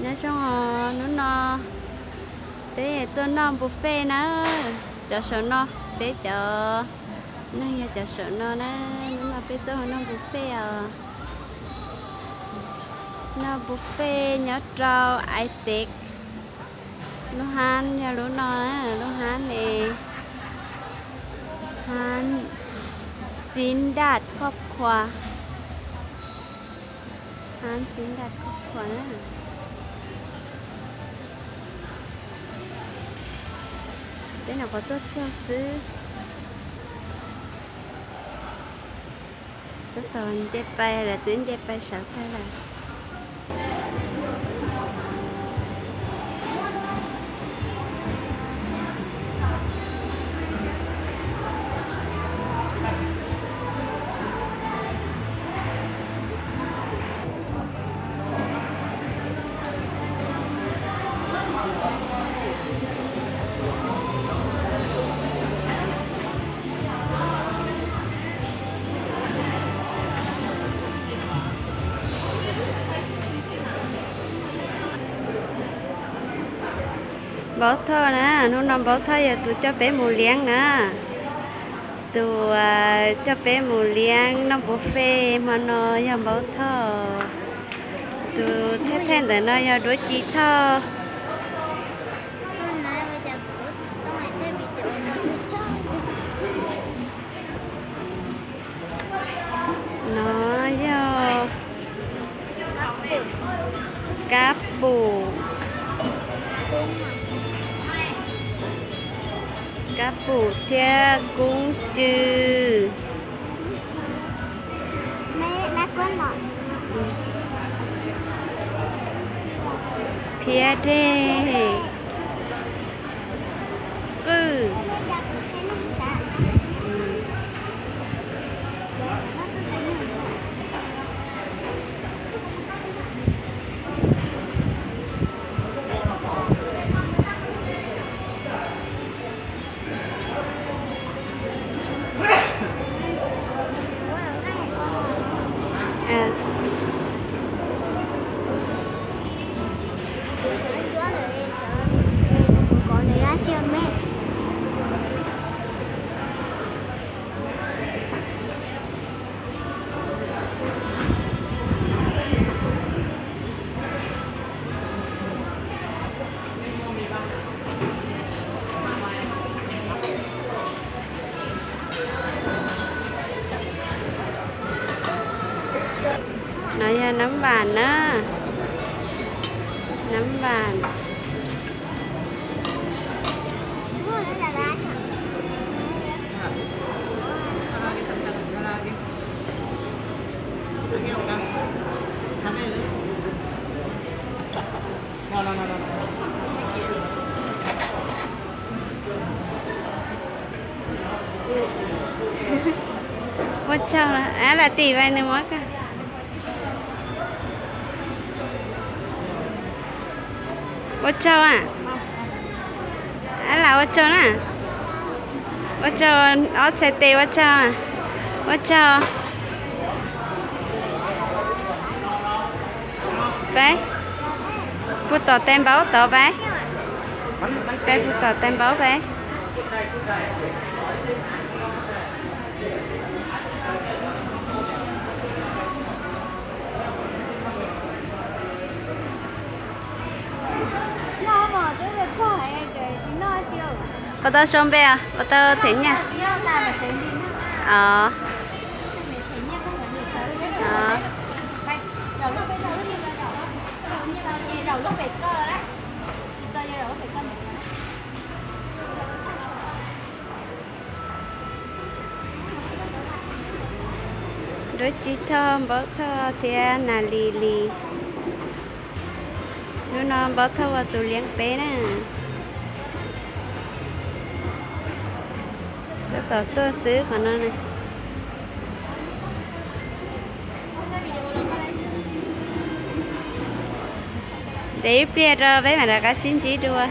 Nyob zoo os, hnub no peb tuaj noj buffet na. Cov saum no, peb cov neeg yog cov saum no na. Hnub no peb tuaj noj buffet os. Noj buffet nyob rau Aitev. Lub hab yog lub no, lub hab ne, hab Xib Daj Khoj Khua. Hab Xib Daj Khoj Khua na. Peb nyuam qhuav tuaj txog xwb. Tab tom nce pais, lawv twb nce pais sawv tag lawm. Npaub Thoj na, hnub no Npaub Thoj yog tus coj peb mus liab na. Tus coj peb mus liab noj buffet hmo no yog Npaub Thoj. Tus thej thej ntawm no yog Duab Ci Thoj. No yog kab pum, kab pum thiab koob cw, phiab dej, qwj. No yog nab vam na, nab vam. Ua tsaug, ab lam tim vais nws muab koj. Ua tsaug a. Ab lam ua tsaug na. Ua tsaug, ob txhais tes ua tsaug. Ua tsaug. Peb puag tom tes npaub tod peb. Peb puag tom tes npaub peb. Puas tau sau npe os? Puas tau them nyiaj? Os. Duab Ci Thoj, Npaub Thoj thiab Nas Lis Lis. Hnub no Npaub Thoj ua tus liab peb na. Tab tom tuaj xwb qhov no na. Ces ib pliag rau peb mam rov qab sib ntsib dua.